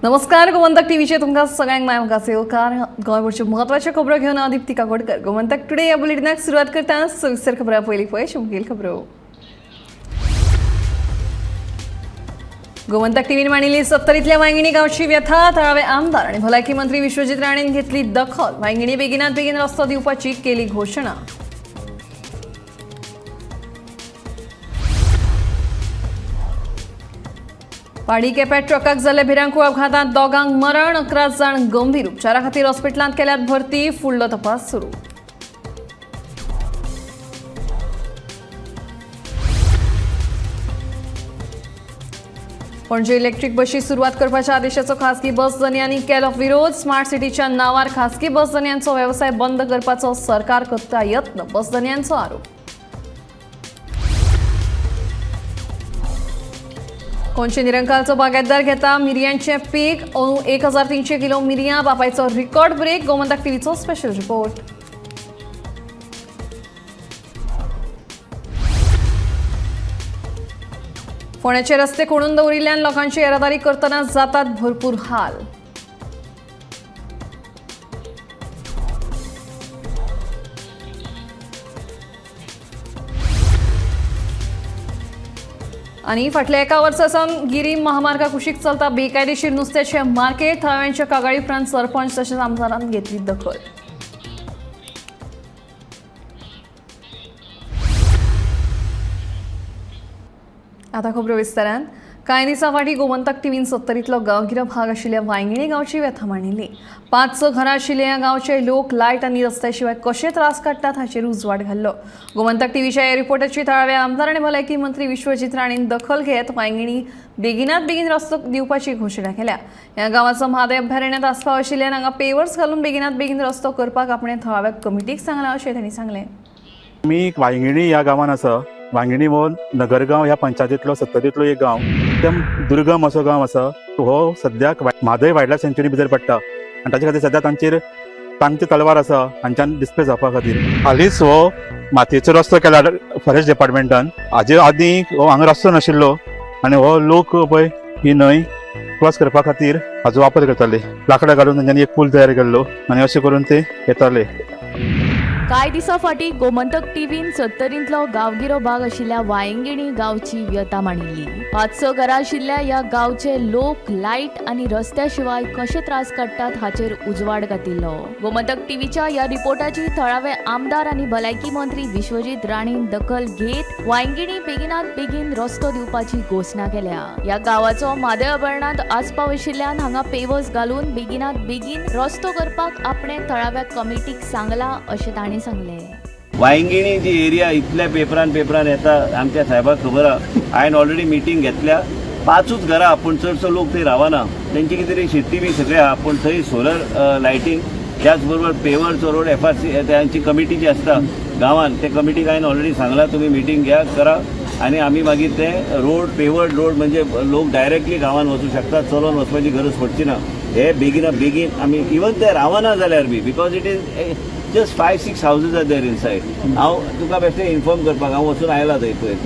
नमस्कार, गोमंतक टीव्हीचे तुमकां सगळ्यांक माय म्हाका येवकार. गोंयभरच्यो म्हत्वाच्यो खबरो घेवन हांव दीप्ती काकोडकर. गोमंतक टुडे ह्या बुलेटिनाक सुरवात करता. सविस्तर खबरां पयलीं पळय मुखेल खबरो. गोमंतक टीव्हीन मांडिल्ली सत्तरीतल्या वांगिणी गांवची व्यथा. थळावे आमदार आनी भलायकी मंत्री विश्वजीत राणेन घेतली दखल. वांगिणी बेगिनात बेगीन रस्तो दिवपाची केली घोशणा. पाडी केप्यात ट्रकाक जाल्ल्या भिरांकूळ अपघातांत दोगांक मरण, 11 जाण गंभीर. उपचारा खातीर हॉस्पिटलांत केल्यात भरती. फुडलो तपास सुरू. पणजे इलेक्ट्रीक बशी सुरवात करपाच्या आदेशाचो खासगी बस धनयांनी केलो विरोध. स्मार्ट सिटीच्या नावार खासगी बस धनयांचो वेवसाय बंद करपाचो सरकार करता यत्न, बस धनयांचो आरोप. कोनशे निरंकालचो बागायतदार घेता मिरयांचें पीक. अंदू 1300 किलो मिरयां. बापायचो रिकॉर्ड ब्रेक. गोमंतक टीव्हीचो स्पेशल रिपोर्ट. फोंड्याचे रस्ते खणून दवरिल्ल्यान लोकांची येरादारी करतना जातात भरपूर हाल. आनी फाटल्या एका वर्सा सावन गिरी महामार्गा कुशीक चलता बेकायदेशीर नुस्त्याचें मार्केट. थळाव्यांच्या कागाळी उपरांत सरपंच तशेंच आमदारान घेतली दखल. आता खबरो विस्तारान. कांय दिसां फाटीं गोमंतक टीव्हीन सत्तरींतलो गांवगिरो भाग आशिल्ल्या वांयगिणी गांवची व्यथा मांडिल्ली. 5-6 घरां आशिल्ल्या ह्या गांवचे लोक लायट आनी रस्त्या शिवाय कशे त्रास काडटात हाचेर उजवाड घाल्लो. गोमंतक टीव्हीच्या ह्या रिपोर्टाची थळावे आमदार आनी भलायकी मंत्री विश्वजीत राणेन दखल घेत वांयगिणी बेगिनात बेगीन रस्तो दिवपाची घोशणा केल्या. ह्या गांवाचो म्हादय अभयारण्यात आस्पाव आशिल्ल्यान हांगा पेवर्स घालून बेगिनात बेगीन रस्तो करपाक आपणें थळाव्या कमिटीक सांगलां अशें तांणी सांगलें. आमी वांयगिणी ह्या गांवान आसा. वांयगिणी हो नगरगांव ह्या पंचायतींतलो सत्तरींतलो एक गांव. एकदम दुर्गम असो गांव आसा. हो सद्याक म्हादय वायल्ड लायफ सँच्युरी भितर पडटा आनी ताचे खातीर सद्या तांचेर तांची तलवार आसा हांच्यान डिस्प्ले जावपा खातीर. हालींच हो मातयेचो रस्तो केला फॉरेस्ट डिपार्टमेंटान. हाजे आदीं हो हांगा रस्तो नाशिल्लो आनी हो लोक पळय ही न्हंय क्रॉस करपा खातीर हाजो वापर करताले. लांकडां घालून तांच्यांनी एक पूल तयार केल्लो आनी अशें करून ते येताले. कांय दिसां फाटीं गोमंतक टीव्हीन सत्तरींतलो गांवगिरो भाग आशिल्ल्या वांयगिणी गांवची व्यथा मांडिल्ली. 5-6 घरां आशिल्ल्या ह्या गांवचे लोक लायट आनी रस्त्या शिवाय कशे त्रास काडटात हाचेर उजवाड घातिल्लो. गोमंतक टीव्हीच्या ह्या रिपोर्टाची थळावे आमदार आनी भलायकी मंत्री विश्वजीत राणेन दखल घेत वांयगिणी बेगिनात बेगीन रस्तो दिवपाची घोशणा केल्या. ह्या गांवाचो म्हादय अभयारण्यांत आस्पाव आशिल्ल्यान हांगा पेवर्स घालून बेगिनात बेगीन रस्तो करपाक आपणे थळाव्या कमिटीक सांगला अशें तांणी सांगले. वांयगिणी जी एरिया इतल्या पेपरान पेपरान येता, आमच्या साहेबाक खबर आहा. हांवें ऑलरेडी मिटींग घेतल्या. 5ूच घरां, पूण चडसो लोक थंय रावना. तेंची कितें तरी शेती बी सगळें आहा, पूण थंय सोलर लायटींग, त्याच बरोबर पेवरचो रोड एफआरसी त्यांची कमिटी जी आसता गांवान, ते कमिटीक हांवें ऑलरेडी सांगलां, तुमी मिटींग घ्या, करा आनी आमी मागीर ते रोड पेवर्ड रोड, म्हणजे लोक डायरेक्टली गांवान वचूं शकता, चलोन वचपाची गरज पडची ना. हे बेगिना बेगीन आमी इवन ते रावना जाल्यार बी, because it is just 5-6 houses are there inside. हांव तुका बेश्टें इन्फॉर्म करपाक हांव वचून आयला थंय पयर.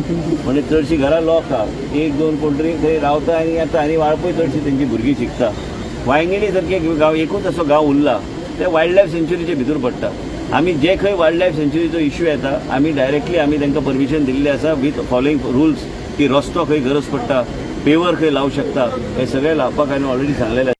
म्हणजे चडशीं घरां लॉक आहा. 1-2 कोण तरी थंय रावता आनी येता आनी वाळपय चडशी तेंची भुरगीं शिकता. वांयगिणी सारके एक गांव, एकूच असो गांव उरला, ते वायल्ड लायफ सँच्युरीचे भितर पडटा. आमी जे खंय वायल्ड लायफ सँच्युरीचो इश्यू येता, आमी डायरेक्टली आमी तांकां परमिशन दिल्लें आसा विथ फॉलोइंग रुल्स की रस्तो खंय गरज पडटा, पेवर खंय लावं शकता, हे सगळें लावपाक हांवें ऑलरेडी सांगलेलें.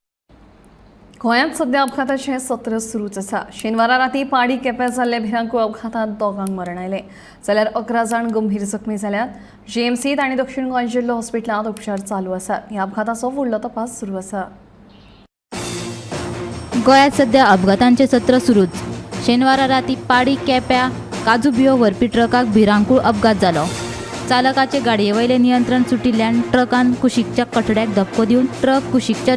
गोंयांत सध्या अपघाताचें सत्र सुरूच आसा. शेनवारा राती पाडी केप्यां जाल्ल्या भिरांकूळ अपघातांत दोगांक मरण आयलें जाल्यार 11 जाण गंभीर जखमी जाल्यात. जीएमसीत आनी दक्षिण गोंय जिल्लो हॉस्पिटलांत उपचार चालू आसात. ह्या अपघाताचो फुडलो तपास सुरू आसा. गोंयांत सध्या अपघातांचें सत्र सुरूच. शेनवारा राती पाडी केप्यां काजू बियो व्हरपी ट्रकाक भिरांकूळ अपघात जालो. चालकाचे गाडयेवयलें नियंत्रण सुटिल्ल्यान ट्रकान कुशीकच्या कठड्याक धपको दिवन ट्रक कुशीकच्या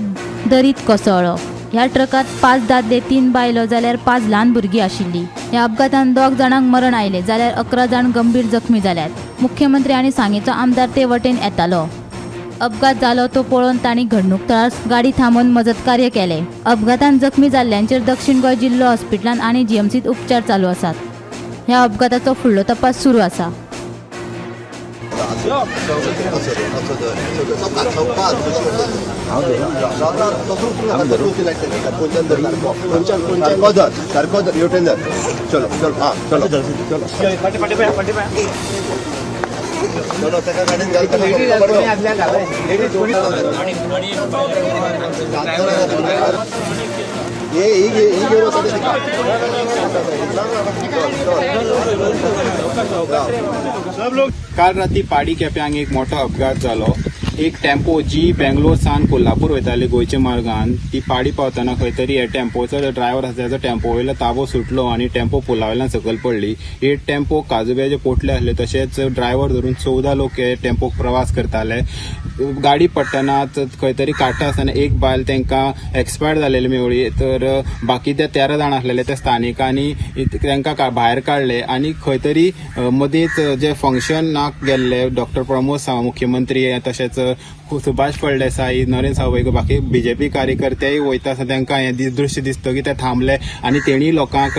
दरीत कोसळ्ळो. ह्या ट्रकांत 5 दादले, 3 बायलो जाल्यार 5 ल्हान भुरगीं आशिल्लीं. ह्या अपघातांत 2 जाणांक मरण आयलें जाल्यार 11 जाण गंभीर जखमी जाल्यात. मुख्यमंत्री आनी सांगेचो आमदार ते वटेन येतालो. अपघात जालो तो पळोवन तांणी घडणूक थळार गाडी थांबोवन मजत कार्य केलें. अपघातांत जखमी जाल्ल्यांचेर दक्षिण गोंय जिल्लो हॉस्पिटलांत आनी जीएमसीत उपचार चालू आसात. ह्या अपघाताचो फुडलो तपास सुरू आसा. सारको धर, सारको धर, हेवटेन धर. चलो चलो, हां, चलो चलो चलो, ताका गाडयेन घाल. हे ही घे, ही घेऊन वता ते. काल राती पाडी केप्यांक एक मोठो अपघात जालो. एक टेम्पो जी बेंगलोर सान कोल्हापूर वयताली गोंयच्या मार्गान, ती पाडी पावतना खंय तरी हे टेम्पोचो जो ड्रायव्हर आसा तेजो टेम्पो वयलो ताबो सुटलो आनी टेम्पो पुला वयल्यान सकयल पडली. हे टेम्पो काजुब्याचे पोटले आसले, तशेंच ड्रायव्हर धरून 14 लोक हे टेम्पोक प्रवास करताले. गाडी पडटना खंय तरी काडटा आसतना एक बायल तांकां एक्सपायर जालेली मेवळी, तर बाकी ते 13 जाण आसलेले त्या स्थानिकांनी तांकां भायर काडले. आनी खंय तरी मदींच जे फंक्शनाक गेल्ले डॉक्टर प्रमोद सावंत मुख्यमंत्री, तशेंच सुभाष फळदेसाई, नरेंद्र सावयकर, बाकी बीजेपी कार्यकर्तेय वयता आसतना तांकां हें दृश्य दिसता की ते थांबले आनी तेणी लोकांक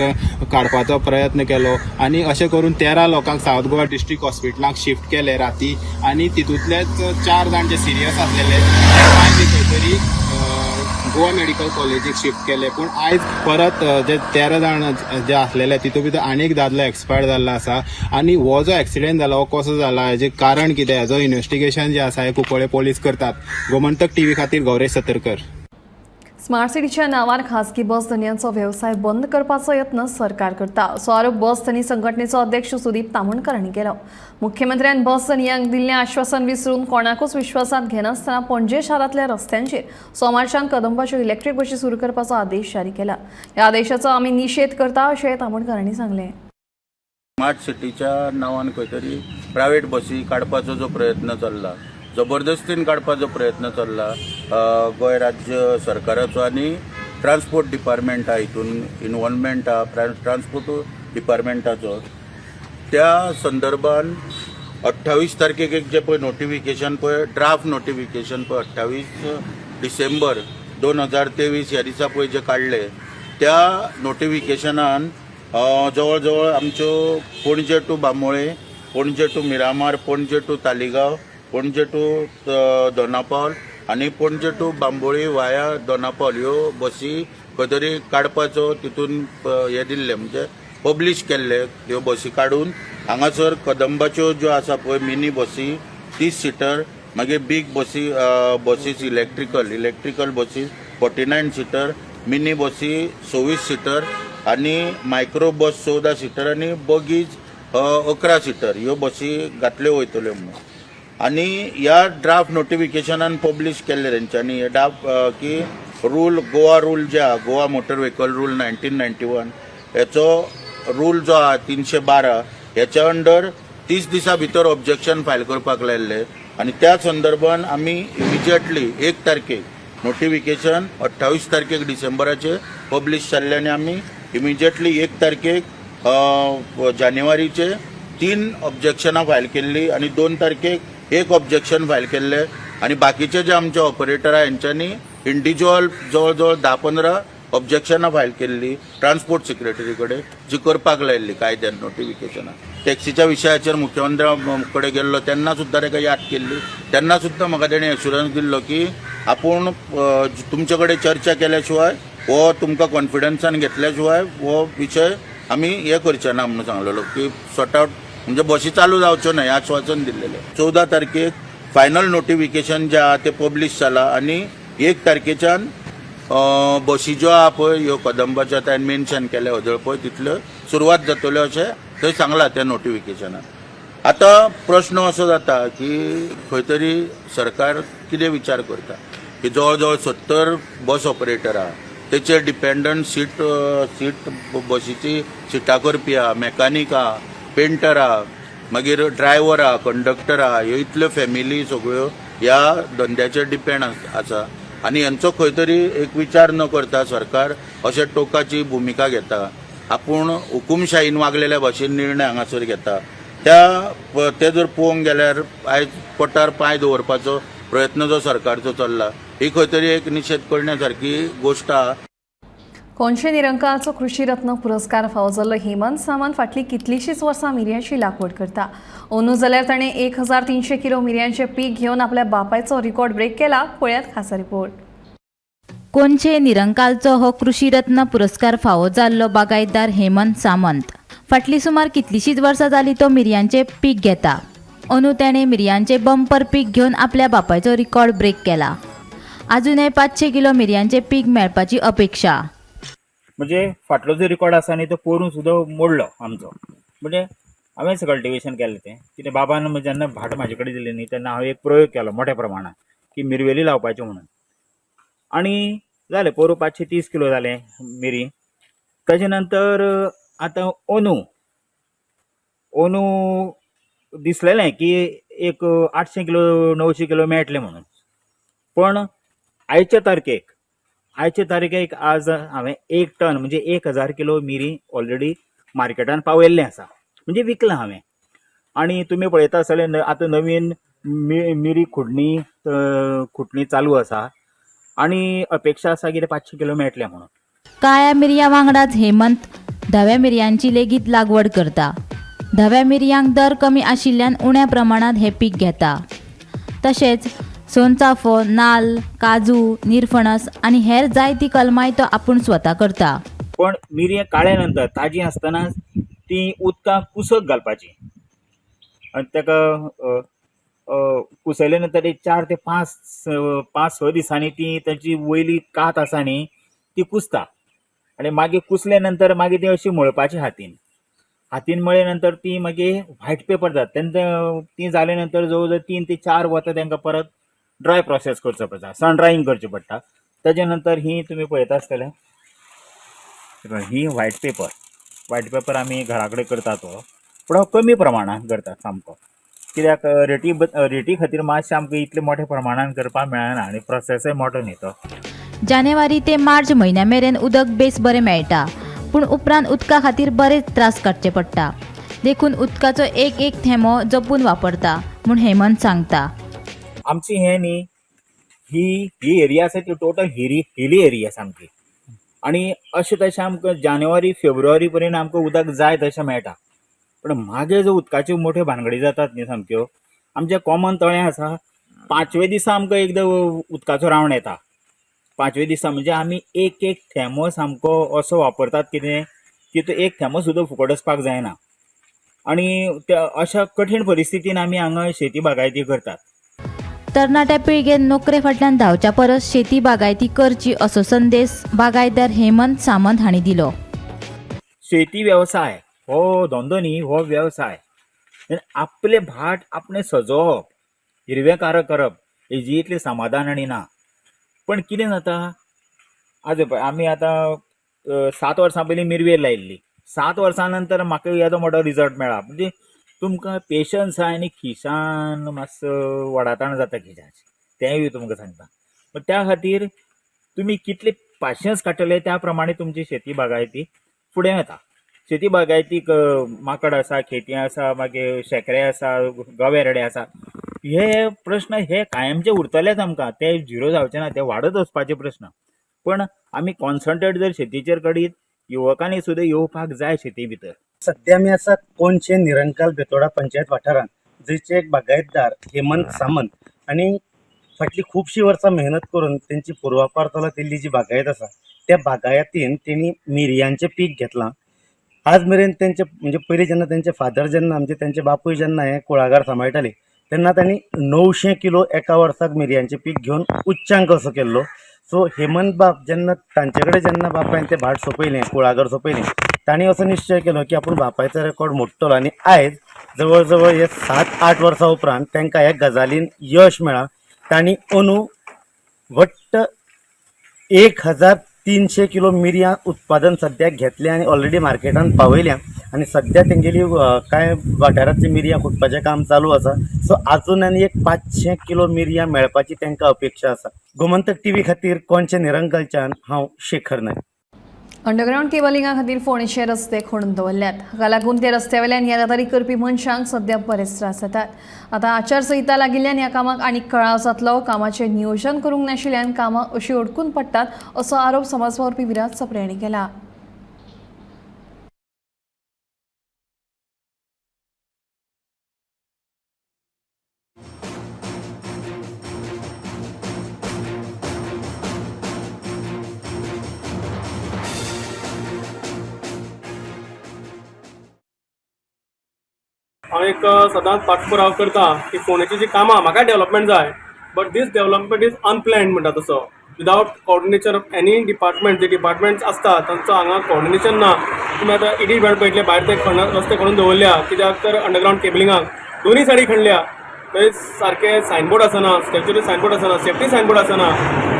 काडपाचो प्रयत्न केलो. आनी अशें करून 13 लोकांक सावथ गोवा डिस्ट्रिक्ट हॉस्पिटलाक शिफ्ट केले राती आनी तितूंतलेच 4 जाण जे सिरियस आसलेले ते मागीर खंय तरी गोवा मेडिकल कॉलेजीक शिफ्ट केले. पूण आयज परत जे 13 जाण जे आसलेले तितूंत भितर आनीक दादलो एक्सपायर जाल्लो आसा. आनी हो जो एक्सिडेंट जाला हो कसो जाला, हेजें कारण कितें, हेजो इन्वेस्टिगेशन जें आसा हें कुंकळे पोलीस करतात. गोमंतक टीव्ही खातीर गौरेश सतरकर. स्मार्ट सिटीच्या नावार खासगी बस धनयांचो वेवसाय बंद करपाचो यत्न सरकार करता असो आरोप बस धनी संघटनेचो अध्यक्ष सुदीप तामणकर हांणी केलो. मुख्यमंत्र्यान बस धनयांक दिल्लें आश्वासन विसरून कोणाकूच विश्वासांत घेनासतना पणजे शारांतल्या रस्त्यांचेर सोमारच्यान कदंबाच्यो इलेक्ट्रीक बशी सुरू करपाचो आदेश जारी केला. ह्या आदेशाचो आमी निशेध करता अशें तामणकर हांणी सांगलें. स्मार्ट सिटीच्या नांवान खंय तरी प्रायवेट बसी काडपाचो जो प्रयत्न चल्ला, जबरदस्तीन काडपाचो प्रयत्न चल्ला गोंय राज्य सरकाराचो आनी ट्रान्सपोर्ट डिपार्टमेंट आहा, हितून इनवॉल्वमेंट आहा ट्रान्सपोर्ट डिपार्टमेंटाचो. त्या संदर्भान 28 तारखेक एक जे पळय नोटिफिकेशन पळय, ड्राफ्ट नोटिफिकेशन पळय 28 डिसेंबर 2023 ह्या दिसा पळय जे काडले, त्या नोटिफिकेशनान जवळ जवळ आमच्यो Panaji to Bambolim, Panaji to Miramar, Panaji to Taleigao, Panaji to Dona Paula आनी पणजे टू बांबोळी वाया दोनापावल ह्यो बसी खंय तरी काडपाचो तितून हें दिल्लें, म्हणजे पब्लीश केल्ले. ह्यो बसी काडून हांगासर कदंबाच्यो ज्यो आसा पळय मिनी बसी 30 सिटर, मागीर बीग बसी, buses electrical buses 49 seater, mini बसी 26 सिटर आनी मायक्रो बस 14 सिटर आनी बगीज 11 सिटर ह्यो बसी घातल्यो वयतल्यो म्हणून. आनी ह्या ड्राफ्ट नोटिफिकेशनान पब्लीश केल्ले तेंच्यांनी हे ड्राफ्ट की रूल, गोवा रूल जे आहा, गोवा मोटर व्हेकल रूल 1991 हेचो रूल जो आहा 312, हेच्या अंडर 30 दिसां भितर ऑब्जेक्शन फायल करपाक लायल्ले. आनी त्या संदर्भान आमी इमिजिएटली 1 तारखेक नोटिफिकेशन 28 तारखेक डिसेंबराचे पब्लीश जाल्ले आनी आमी इमिजिएटली 1 तारखेक जानेवारीचे 3 ऑब्जेक्शनां फायल केल्ली आनी 2 तारखेक 1 ऑब्जेक्शन फायल केल्ले. आनी बाकीचे जे आमचे ऑपरेटर आहा हेंच्यांनी इंडिविज्युअल जवळ जवळ 10-15 ऑब्जेक्शनां फायल केल्ली ट्रान्सपोर्ट सेक्रेटरी कडेन, जी करपाक लायल्ली कायद्यान नोटिफिकेशनां. टॅक्सीच्या विशयाचेर मुख्यमंत्र्या कडेन गेल्लो तेन्ना सुद्दां ताका याद केल्ली, तेन्ना सुद्दां म्हाका तेणें एश्युरन्स दिल्लो की आपूण तुमचे कडेन चर्चा केल्या शिवाय हो तुमकां कॉन्फिडन्सान घेतल्या शिवाय हो विशय आमी हे करचे ना म्हणून सांगलेलो की सॉर्ट आउट, म्हणजे बसी चालू जावच्यो न्हय आश्वासन दिल्लेलें. 14 तारखेक फायनल नोटिफिकेशन जें आहा तें पब्लीश जाला आनी 1 तारखेच्यान बसी ज्यो आहा पळय ह्यो कदंबाच्यो ताणें मेन्शन केल्या हदळ पळय तितल्यो सुरवात जातल्यो अशें थंय सांगलां त्या नोटिफिकेशनान. आतां प्रश्न असो जाता की खंय तरी सरकार कितें विचार करता की जवळ जवळ 70 बस ऑपरेटर आहा, तेचेर डिपेंडंट सीट सीट बसीची सिटां करपी आहा, मॅकानीक आहा, पेंटर आहा, मागीर ड्रायव्हर आहा, कंडक्टर आहा. ह्यो इतल्यो फॅमिली सगळ्यो ह्या धंद्याचेर डिपेंड आसा आनी हेंचो खंय तरी एक विचार न करता सरकार अशे टोकाची भुमिका घेता, आपूण हुकुमशाहीन वागलेल्या भाशेन निर्णय हांगासर घेता. त्या ते जर पळोवंक गेल्यार आयज पोटार पांय दवरपाचो प्रयत्न जो सरकारचो चल्ला ही खंय तरी एक निशेध करण्या सारकी गोश्ट आहा. कोनशे निरंकाराचो कृषी रत्न पुरस्कार फावो जाल्लो हेमंत सामंत फाटलीं कितलींशींच वर्सां मिरयांची लागवड करता. अंदू जाल्यार ताणें 1300 किलो मिरयांचें पीक घेवन आपल्या बापायचो रिकॉर्ड ब्रेक केला. पळयात खासा रिपोर्ट. कोनशे निरंकालचो हो कृषी रत्न पुरस्कार फावो जाल्लो बागायतदार हेमंत सामंत फाटलीं सुमार कितलींशींच वर्सां जालीं तो मिरयांचें पीक घेता. अंदू ताणें मिरयांचें बंपर पीक घेवन आपल्या बापायचो रिकॉर्ड ब्रेक केला. आजुनय 500 किलो मिरयांचें पीक मेळपाची अपेक्षा. म्हणजे फाटलो जो रिकॉर्ड आसा न्ही तो पोरूं सुद्दां मोडलो आमचो. म्हणजे हांवेंच कल्टिवेशन केलें तें कितें बाबान जेन्ना भाट म्हाजे कडेन दिलें न्ही तेन्ना हांवें एक प्रयोग केलो मोठ्या प्रमाणान की मिरवेली लावपाच्यो म्हणून, आनी जालें पोरूं 530 किलो जालें मिरी. ताजे नंतर आतां अंदू अंदू दिसलेलें की एक 800 किलो 900 किलो मेळटलें म्हणून, पण आयचे तारखेक आज हांवें 1 टन म्हणजे 1000 किलो मिरी ऑलरेडी मार्केटान पावयल्लें आसा, म्हणजे विकलां हांवें. आनी तुमी पळयता आसतले आतां नवीन मिरी खुडणी चालू आसा आनी अपेक्षा आसा कितें 500 किलो मेळटलें म्हणून. काळ्या मिरयां वांगडाच हेमंत धव्या मिरयांची लेगीत लागवड करता. धव्या मिरयांक दर कमी आशिल्ल्यान उण्या प्रमाणांत हें पीक घेता. तशेंच सोनचाफो, नाल्ल, काजू, निरफणस आनी हेर जायतीं कलमांय तो आपूण स्वता करता. पण मिरयां काळ्या नंतर ताजी आसतना ती उदकां कुसत घालपाची आनी ताका कुसयले नंतर एक 4 ते 5-6 दिसांनी ती ताची वयली कात आसा न्ही ती कुसता आनी मागीर कुसले नंतर मागीर ती अशी मळपाची हातीन हातीन मळ्ळे नंतर ती मागीर व्हायट पेपर जाता. तेन्ना ती जाले नंतर जवळ जवळ 3 ते 4 वतां तांकां परत ड्राय प्रोसेस करचो पडटा, सन ड्रायींग करचें पडटा. ताजे नंतर ही तुमी पळयता आसतले ही व्हायट पेपर. व्हायट पेपर आमी घरा कडेन करता तो, पूण हो कमी प्रमाणान करता सामको, कित्याक रेटी खातीर मातशें आमकां इतले मोठ्या प्रमाणान करपाक मेळना आनी प्रोसेसय मोठो न्ही तो. जानेवारी ते मार्च म्हयन्या मेरेन उदक बेस बरें मेळटा, पूण उपरांत उदका खातीर बरेच त्रास काडचे पडटा. देखून उदकाचो एक एक थेंबो जपून वापरता म्हूण हेमंत सांगता. आमची हें न्ही ही एरिया आसा ती टोटल हिली एरिया सामकी, आनी अशें तशें आमकां जानेवारी फेब्रुवारी पर्यंत आमकां उदक जाय तशें मेळटा. पूण मागीर जो उदकाच्यो मोठ्यो भानगडी जातात न्ही सामक्यो, आमचें कॉमन तळें आसा, 5व्या दिसा आमकां एकदां उदकाचो रावंड येता. 5व्या दिसा म्हणजे आमी एक एक थेंबो सामको असो वापरतात कितें की तो एक थेंबो सुद्दां फुकट वचपाक जायना. आनी त्या अशा कठीण परिस्थितीन आमी हांगा शेती बागायती करतात. तरणाट्या पिळगेन नोकरे फाटल्यान धांवच्या परस शेती बागायती करची असो संदेश बागायतदार हेमंत सामंत हांणी दिलो. शेती वेवसाय हो धंदो न्ही, हो वेवसाय. आपलें भाट आपणें सजोवप, हिरवेकार करप हेजी इतलें समाधान आनी ना. पण कितें जाता आज पळय आमी आतां 7 वर्सां पयलीं मिरवेल लायिल्ली, 7 वर्सां नंतर म्हाका येदो मोठो रिजल्ट मेळ्ळा. म्हणजे तुमकां पेशन्स आसा आनी खिशान मातसो वडाताण जाता खिशाची, तेंय तुमकां सांगता. पण त्या खातीर तुमी कितले पाशयेंस काडटले त्या प्रमाणे तुमची शेती बागायती फुडें वता. शेती बागायतीक माकड आसा, खेती आसा, मागीर शेंकरे आसा, गवे रेडे आसा, हे प्रश्न हे कायमचे उरतलेच आमकां, ते झिरो जावचे ना, ते वाडत वचपाचे प्रश्न. पण आमी कॉन्सन्ट्रेट जर शेतीचेर करीत युवकांनी सुद्दां येवपाक जाय शेती भितर. सध्या आमी आसा कोनशे निरंकाल बेतोडा पंचायत वाठारांत, जंयचे एक बागायतदार हेमंत सामंत आनी फाटलीं खुबशीं वर्सां मेहनत करून तेंची पुर्वापार चलत येयल्ली जी बागायत आसा त्या बागायतीन तेणी मिरयांचें पीक घेतलां. आज मेरेन तेंचे म्हणजे पयलीं जेन्ना तेंचे फादर जेन्ना म्हणजे तेंचे बापूय जेन्ना हें कुळागर सांबाळटाले तेन्ना तांणी 900 किलो एका वर्साक मिरयांचें पीक घेवन उच्चांक असो केल्लो. सो हेमंत बाब जेन्ना तांचे कडेन जेन्ना बापायन तें भाट सोंपयलें, कुळागर सोंपयलें, तांणी असो निश्चय केलो की आपूण बापायचो रेकॉर्ड मोडटलो. आनी आयज जवळ जवळ हे 7-8 वर्सां उपरांत तांकां ह्या गजालीन यश मेळ्ळां. तांणी अंदू वट्ट 1300 किलो मिरयां उत्पादन सद्याक घेतलें आनी ऑलरेडी मार्केटान पावयल्या. आनी सद्या तेंगेली कांय वाठारांतली मिरयां खुटपाचें काम चालू आसा. सो आजून आनी एक 500 किलो मिरयां मेळपाची तांकां अपेक्षा आसा. गोमंतक टीव्ही खातीर कोनशे निरंकालच्यान हांव शेखर नायक. अंडरग्रावंड केबलिंगा खातीर फोंडेचे रस्ते खणून दवरल्यात. हाका लागून ते रस्त्या वयल्यान येरादारी करपी मनशांक सध्या बरेच त्रास जातात. आतां आचारसंहिता लागिल्ल्यान ह्या कामाक आनीक कळाव जातलो. कामाचें नियोजन करूंक नाशिल्ल्यान कामां अशीं अडकून पडटात असो आरोप समाज वावुरपी विराज सप्रे हांणी केला. हांव एक सदांच पाठपुराव करता की फोंडेची जी कामां म्हाका डेवलपमेंट जाय, but this development is unplanned म्हणटा तसो, without coordination of any department. J departments आसता तांचो हांगा कॉर्डिनेशन ना. तुमी आतां इडी बँड पळयतले, भायर ते रस्ते खणून दवरल्या कित्याक तर अंडरग्रावंड केबलिंगाक दोनूय सायडी खणल्या, थंय सारके सायनबोर्ड आसना, स्टॅच्युटरी सायनबोर्ड आसना, सेफ्टी सायनबोर्ड आसना.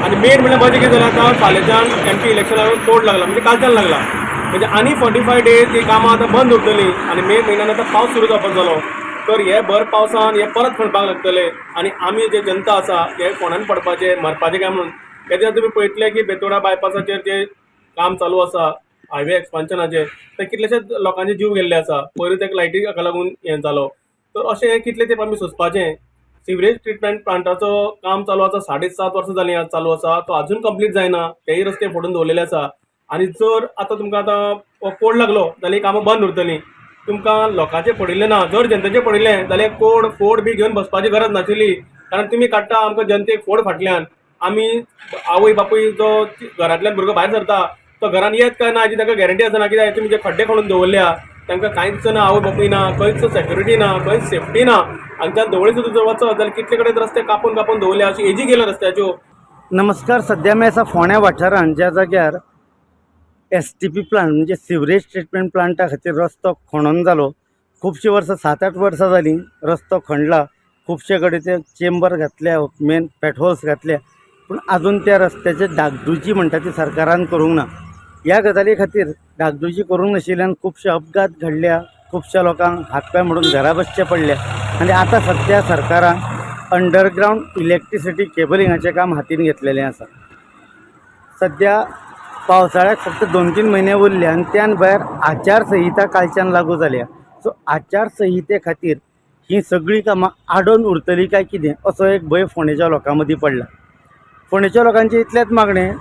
आनी मेन म्हणल्यार म्हजें कितें जालें, आतां फाल्यांच्यान एमपी इलेक्शनाक कोड लागला, म्हणजे कालच्यान लागला, म्हणजे आनी 45 डेज ही कामां आतां बंद उरतलीं. आनी मे म्हयन्यान आतां पावस सुरू जावपाक जालो, तर हे भर पावसान हे परत खणपाक लागतले आनी आमी जे जनता आसा हे कोणान पडपाचे, मरपाचे काय म्हणून. तेज्या तुमी पळयतले की बेतोडा बायपासाचेर जे काम चालू आसा हायवे एक्सपान्शनाचेर, ते कितलेशेच लोकांचे जीव गेल्ले आसा. पयरूच एक लायटी हाका लागून हें जालो. तर अशें हें कितले तेंप आमी सोंसपाचें? सिवरेज ट्रिटमेंट प्लांटाचो काम चालू आसा, 7.5 वर्सां जालीं चालू आसा, तो आजून कंप्लीट जायना, तेय रस्ते फोडून दवरलेले आसा. आनी जर आतां तुमकां आतां कोड लागलो जाल्यार ही कामां बंद उरतलीं. तुमकां लोकांचें पडिल्लें ना, जर जनतेचें पडिल्लें जाल्यार कोड फोड बी घेवन बसपाची गरज नाशिल्ली, कारण तुमी काडटा आमकां जनतेक फोड फाटल्यान. आमी आवय बापूय जो घरांतल्यान भुरगो भायर सरता तो घरान येत काय ना हाची ताका गॅरंटी आसना, कित्याक तुमी जे खड्डे खणून दवरल्या तांकां कांयच ना, आवय बापूय ना, खंयच सेक्युरिटी ना, खंयच सेफ्टी ना. हांगच्यान धवळे सुद्दां जर वचत जाल्यार कितले कडेन रस्ते कापून कापून दवरल्या, अशी एजी गेल्या रस्त्याच्यो. नमस्कार, सध्या आमी आसा फोंड्या वाठारांत, ज्या जाग्यार एसटीपी प्लांट म्हणजे सिवरेज ट्रिटमेंट प्लांटा खातीर रस्तो खणोन जालो. खुबशीं वर्सां, 7-8 वर्सां जालीं रस्तो खणला, खुबशे कडेन ते चेंबर घातल्या, मेन पेटहोल्स घातल्या, पूण आजून त्या रस्त्याचे डागडुजी म्हणटा ती सरकारान करूंक ना. ह्या गजाली खातीर डागडुजी करूंक नाशिल्ल्यान खुबशे अपघात घडल्या, खुबश्या लोकांक हात पांय मोडून घरा बसचें पडलें. आनी आतां सद्या सरकारान अंडरग्रावंड इलेक्ट्रिसिटी केबलिंगाचें काम हातीन घेतलेलें आसा. सद्या पावसाळ्याक फक्त 2-3 म्हयने उरले आनी त्यान भायर आचारसंहिता कालच्यान लागू जाल्या. सो आचारसंहिते खातीर ही सगळीं कामां आडोवन उरतलीं काय कितें असो एक भंय फोंडेच्या लोकां मदीं पडला. फोंडेच्या लोकांचें इतलेंच मागणें,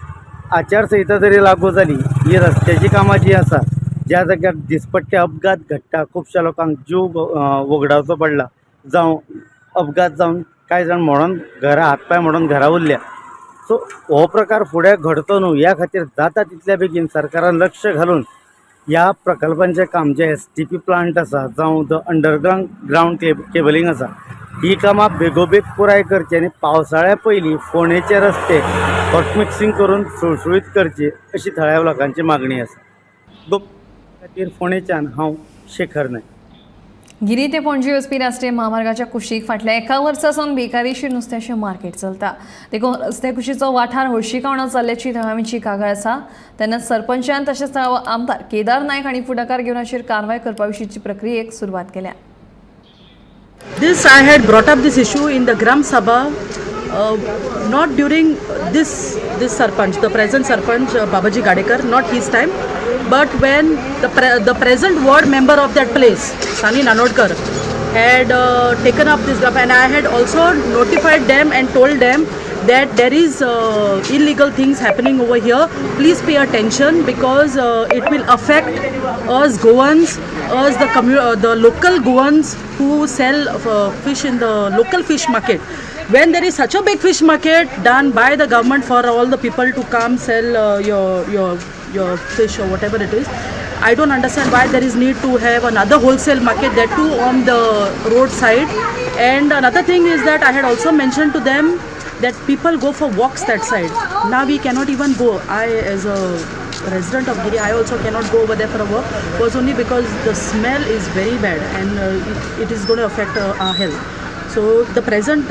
आचारसंहिता जरी लागू जाली, ही रस्त्याचीं कामां जीं आसा, ज्या जाग्यार दिसपट्टे अपघात घडटा, खुबश्या लोकांक जीव वगडावचो पडला, जावं अपघात जावन कांय जाण मोडोन घरा, हात पांय मोडोन घरा उरल्या. सो हो प्रकार फुडें घडचो न्हू ह्या खातीर जाता तितल्या बेगीन सरकारान लक्ष घालून ह्या प्रकल्पांचें काम, जें एसटीपी प्लांट आसा जावं the underground ground cabling आसा, ही कामां बेगोबेग पुराय करची आनी पावसाळ्या पयलीं फोंडेचे रस्ते हॉट मिक्सिंग करून सुळसुळीत करची अशी थळाव्या लोकांची मागणी आसा. खातीर फोंडेच्यान हांव शेखर नायक. गिरी ते पणजी वचपी राष्ट्रीय महामार्गाच्या कुशीक फाटल्या एका वर्सा सावन बेकायदेशीर नुस्त्याचें मार्केट चलता. देखून रस्त्या कुशीचो वाठार हळशिकावणो जाल्ल्याची थळाव्यांची कागाळ आसा. तेन्ना सरपंचान तशेंच थळावो आमदार केदार नायक हांणी फुडाकार घेवन हाचेर कारवाय करपा विशींची प्रक्रियेक सुरवात केल्या. This I had brought up this issue in the Gram Sabha, not during this sarpanch, the present sarpanch Babaji Gadekar, not his time, but when the present ward member of that place, Sani Nanodkar, had taken up this job, and I had also notified them and told them that there is illegal things happening over here. Please pay attention because it will affect us Goans, us the local Goans who sell fish in the local fish market. When there is such a big fish market done by the government for all the people to come sell your fish or whatever it is, I don't understand why there is need to have another wholesale market, that too on the roadside. And another thing is that I had also mentioned to them that people go for walks that side. Now we cannot even go. I, as a resident of Giri, I also cannot go over there for a walk, was only because the smell is very bad and it is going to affect our health. So the present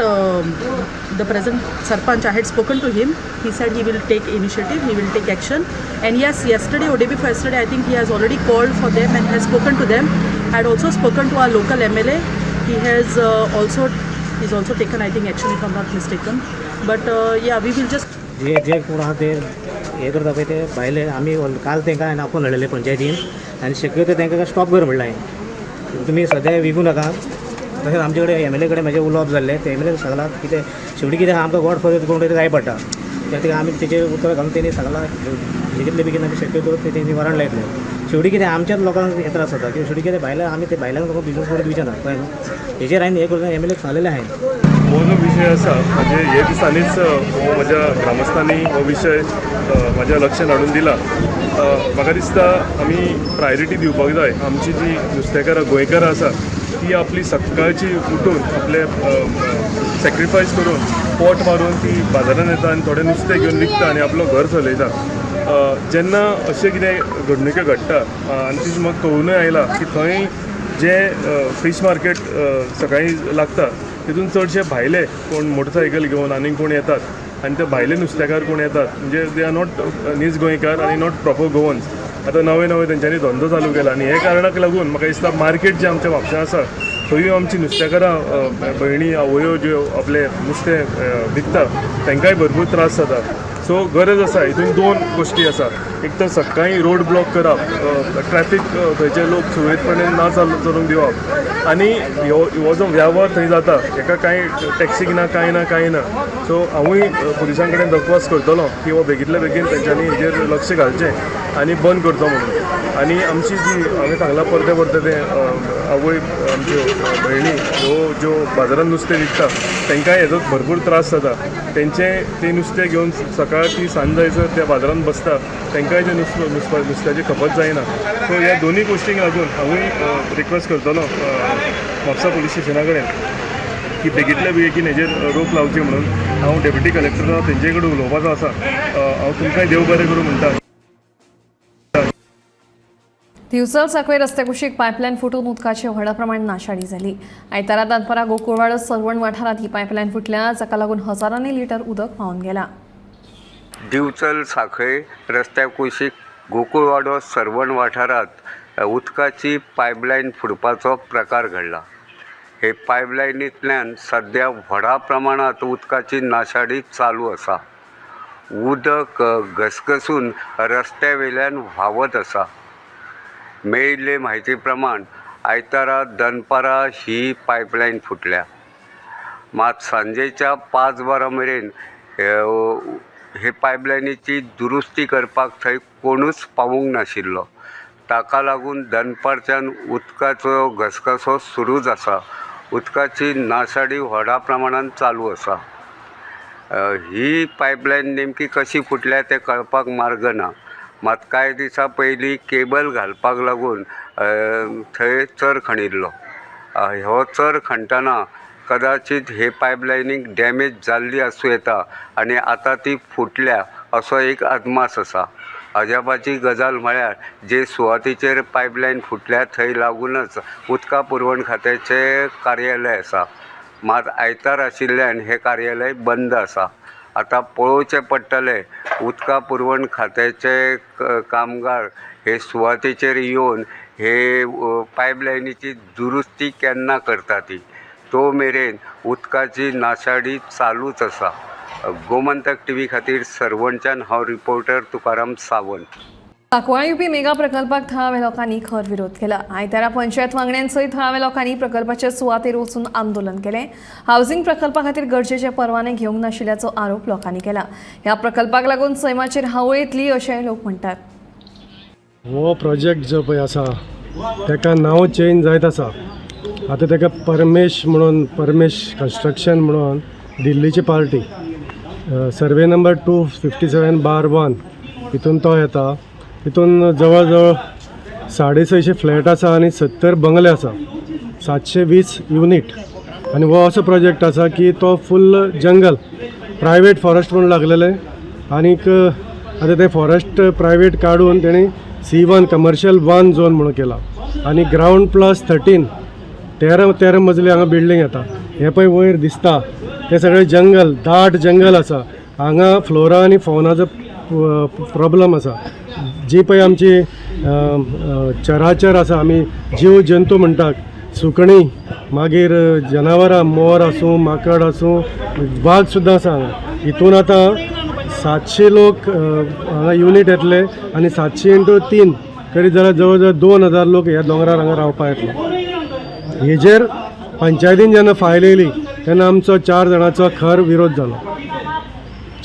sarpanch, I had spoken to him. He said he will take initiative, he will take action. And yes, yesterday or day before yesterday, I think he has already called for them and has spoken to them. I had also spoken to our local MLA. He has he's also taken, I think, action if I'm not mistaken. But yeah, we will just जे जे कोण आहा ते हें करता पळय ते भायले आमी काल तांकां हांवें आपोवन हाडलेले पंचायतीन आनी शक्यतो तांकां स्टॉप कर म्हणलां हांवें, तुमी सद्या विकूं नाका. तशेंच आमचे कडेन एम एल ए कडेन म्हाजें उलोवप जाल्लें, ते एम एल ए सांगलां कितें शेवटी कितें आमकां गॉड फॉर कोण तरी जाय पडटा. त्या खातीर आमी तेजेर उतर घालून तेणी सांगलां बेगितले बेगीन आमी शक्यतो ते तेणी वॉरंट लायतले. शेवटी कितें आमच्याच लोकांक हे त्रास जाता कित्याक शेवटी कितें भायल्या आमी ते भायल्यांक लोकांक बिजनस करूंक दिवचे ना, कळ्ळें न्हू. हेजेर हांवें हें करून एम एल एक सांगलेलें हांवें. हो जो विशय आसा, म्हणजे हे दिसांनीच हो म्हज्या ग्रामस्थांनी हो विशय म्हाज्या लक्षांत हाडून दिला. म्हाका दिसता आमी प्रायोरिटी दिवपाक जाय. आमची जी नुस्तेकारां गोंयकारां आसा ती आपली सकाळची उठून आपले सॅक्रिफायस करून पोट मारून ती बाजारान येता आनी थोडें नुस्तें घेवन विकता आनी आपलो घर चलयता. जेन्ना अशें कितें घडणुक्यो घडटा आनी ती म्हाका कळुनूय आयला की थंय जे फीश मार्केट सकाळीं लागता तितून चडशे भायले कोण मोटरसायकल घेवन आनीक कोण येतात आनी ते भायले नुस्तेकार कोण येतात, म्हणजे they are not नीज गोंयकार आनी not proper Goans. आतां नवे नवे तेंच्यांनी धंदो चालू केला आनी हे कारणाक लागून म्हाका दिसता मार्केट जें आमच्या म्हापश्यां आसा थंयूय आमची नुस्तेकारां भयणी आवयो ज्यो आपलें नुस्तें विकता तांकांय भरपूर त्रास जाता. सो गरज आसा, हितून दोन गोश्टी आसा. एक तर सकाळीं रोड ब्लॉक करप, ट्रॅफीक थंयचे लोक सुरळीतपणे ना चलोवंक दिवप आनी हो हो जो वेव्हार थंय जाता हेका कांय टॅक्सीक ना, कांय ना, कांय ना. सो हांवूय पुलिसां कडेन दरख्वास्त करतलो की हो बेगींतल्या बेगीन तेंच्यांनी हेजेर लक्ष घालचें आनी बंद करचो म्हणून. आनी आमची जी हांवें सांगलां परते परते तें आवय आमच्यो भयणी ह्यो ज्यो बाजारान नुस्तें विकता तांकांय हेजो भरपूर त्रास जाता. तेंचें तें नुस्तें घेवन सकाळ ती सांज जायसर त्या बाजारान बसता, तांकांय तें नुस्त्याची खपत जायना. सो ह्या दोनूय गोश्टींक लागून हांवूय रिक्वेस्ट करतलो म्हापसा पुलीस स्टेशना कडेन की बेगींतल्या बेगीन हेजेर रोक लावची म्हणून. हांव डेप्युटी कलेक्टर तेंचे कडेन उलोवपाचो आसा. हांव तुमकांय देव बरें करूं म्हणटा. दिवचल साखळे रस्त्याकुशीक पायपलायन फुटून उदकाची व्हडा प्रमाण नाशाडी जाली. आयतारा दनपारां गोकुळवाडो सरवण वाठारांत ही पायपलायन फुटल्या, जाका लागून हजारांनी लिटर उदक व्हांवन गेलां. दिवचल साखळे रस्त्या कुशीक गोकुळवाडो सरवण वाठारांत उदकाची पायपलायन फुटपाचो प्रकार घडला. हे पायपलायनींतल्यान सद्या व्हडा प्रमाणांत उदकाची नाशाडी चालू आसा. उदक घसघसून रस्त्या वयल्यान व्हांवत आसा. मेळिल्ले म्हायती प्रमाण आयतारा दनपारां ही पायपलायन फुटल्या. मात सांजेच्या 5 वरां मेरेन हे पायपलायनीची दुरुस्ती करपाक थंय कोणूच पावूंक नाशिल्लो. ताका लागून दनपारच्यान उदकाचो घसघसो सुरूच आसा. उदकाची नाशाडी व्हडा प्रमाणान चालू आसा. ही पायपलायन नेमकी कशी फुटल्या तें कळपाक मार्ग ना. मात कांय दिसां पयलीं केबल घालपाक लागून थंय चर खणिल्लो. हो चर खणटना कदाचीत हे पायपलायनीक डॅमेज जाल्ली आसूं येता आनी आतां ती फुटल्या असो एक अदमास आसा. अजापाची गजाल म्हळ्यार जे सुवातेचेर पायपलायन फुटल्या थंय लागूनच उदका पुरवण खात्याचें कार्यालय आसा. मात आयतार आशिल्ल्यान हें कार्यालय बंद आसा. आतां पळोवचें पडटलें उदका पुरवण खात्याचे कामगार हे सुवातेचेर येवन हे पायपलायनीची दुरुस्ती केन्ना करता ती. तो मेरेन उदकाची नाशाडी चालूच आसा. गोमंतक टीव्ही खातीर सरवणच्यान हांव reporter Tukaram Sawant. Sancoale UP mega प्रकल्पाक थळाव्या लोकांनी खर विरोध केला. आयतारा पंचायत वांगड्यांसयत थळाव्या लोकांनी प्रकल्पाचे सुवातेर वचून आंदोलन केलें. हावसिंग प्रकल्पा खातीर गरजेचे परवाने घेवंक नाशिल्ल्याचो आरोप लोकांनी केला. ह्या प्रकल्पाक लागून सैमाचेर हावळ येतली अशेंय लोक म्हणटात. हो प्रोजेक्ट जो पळय आसा ताका नांव चेंज जायत आसा. आतां ताका परमेश म्हणून, परमेश कन्स्ट्रक्शन म्हणून दिल्लीची पार्टी, सर्वे नंबर 257/1 हितून तो येता. तितून जवळ जवळ 650 फ्लॅट आसा आनी 70 बंगले आसा, 720 युनीट. आनी हो असो प्रोजेक्ट आसा की तो फुल्ल जंगल, प्रायवेट फॉरेस्ट म्हणून लागलेले. आनीक आतां ते फॉरेस्ट प्रायवेट काडून तेणी C1 commercial 1 zone म्हणून केला आनी ग्रावंड प्लस 13, 13 13 मजली हांगा बिल्डींग येता. हें पळय वयर दिसता तें सगळें जंगल, दाट जंगल आसा. हांगा फ्लोरा आनी फौनाचो प्रॉब्लम आसा. जी पळय आमची चराचर आसा, आमी जीव जंतू म्हणटात, सुकणीं, मागीर जनावरां, मोर आसूं, माकड आसूं, वाग सुद्दां आसा हांगा. हितून आतां 700 लोक हांगा युनीट येतले आनी 700 इंटू 3 करीत जाल्यार जवळ जवळ 2000 लोक ह्या दोंगरार हांगा रावपाक येतले. हेजेर पंचायतीन जेन्ना फायल येयली तेन्ना आमचो 4 जाणांचो खर विरोध जालो.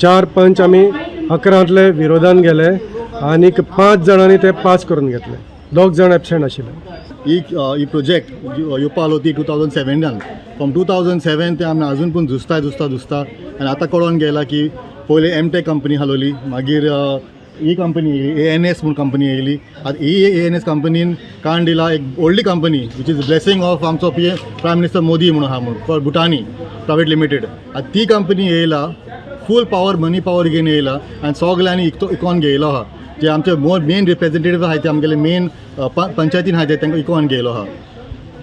4 पंच आमी 11 विरोधान गेले आनीक 5 जाणांनी ते पास करून घेतले. 2 जाण एबसेंट आशिल्ले. ही प्रोजेक्ट येवपा आलो ती 2007. फ्रॉम 2007 ते आमी अजून पूण झुजता झुजता झुजता आनी आतां कळोन गेला की पयलीं एमटेक कंपनी हालोवली, मागीर ही कंपनी ANS म्हूण कंपनी येयली. आतां ही ANS कंपनीन काण दिला एक व्हडली company which is blessing of आमचो प्रायम मिनिस्टर मोदी म्हणून आहा म्हूण फॉर भुटानी प्रायवेट लिमिटेड. आतां ती कंपनी येयला फूल पावर मनी पावर घेवन येयला आनी सगल्यांनी इकोन घेयलो आहा. जे आमचे मोर मेन रिप्रेझेंटेटीव आहाय ते आमगेले मेन पंचायतीन आहाय ते तांकां इकोन घेयलो आहा.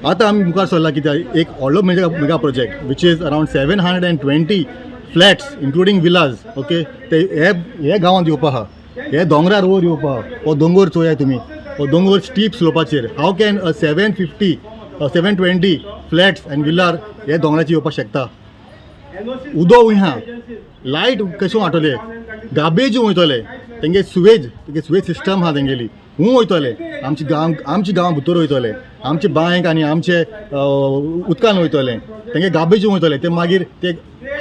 आतां आमी मुखार सरला कित्याक एक व्हडलो mega project which is around 720 flats including villas, okay, ते हे हे गांवांत येवपा आहा, हे दोंगरार वयर येवपा आहा. हो दोंगोर चोयाय तुमी, हो दोंगोर steep स्लोपाचेर. How can 750 720 flats and villar हे दोंगराचेर येवपाक शकता? उदो वयना, लायट कशें वाटोले, गार्बेज वयतले, तेंगे सुवेज, तेंगे सुवेज सिस्टम आहा तेंगेली हूं वयतले, आमचे गांव आमच्या गांवा भितर वयतले, आमचे बांयक आनी आमचे उदकान वयतले, तेंगे गार्बेज वयतले. ते मागीर ते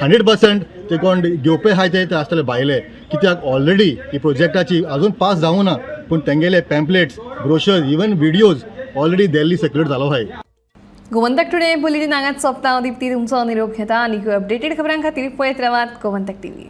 100% ते कोण घेवपे आहाय ते आसतले भायले, कित्याक ऑलरेडी ही प्रोजेक्टाची अजून पास जावूं ना पूण तेंगेले pamphlets, brochure, even videos already Delhi circulate जालो आहाय. गोमंतक टुडे बुलेटिन हांगाच सोंपता. दीप्ती तुमचो निरोप घेता आनी अपडेटेड खबरां खातीर पळयत रावात गोमंतक टीव्ही.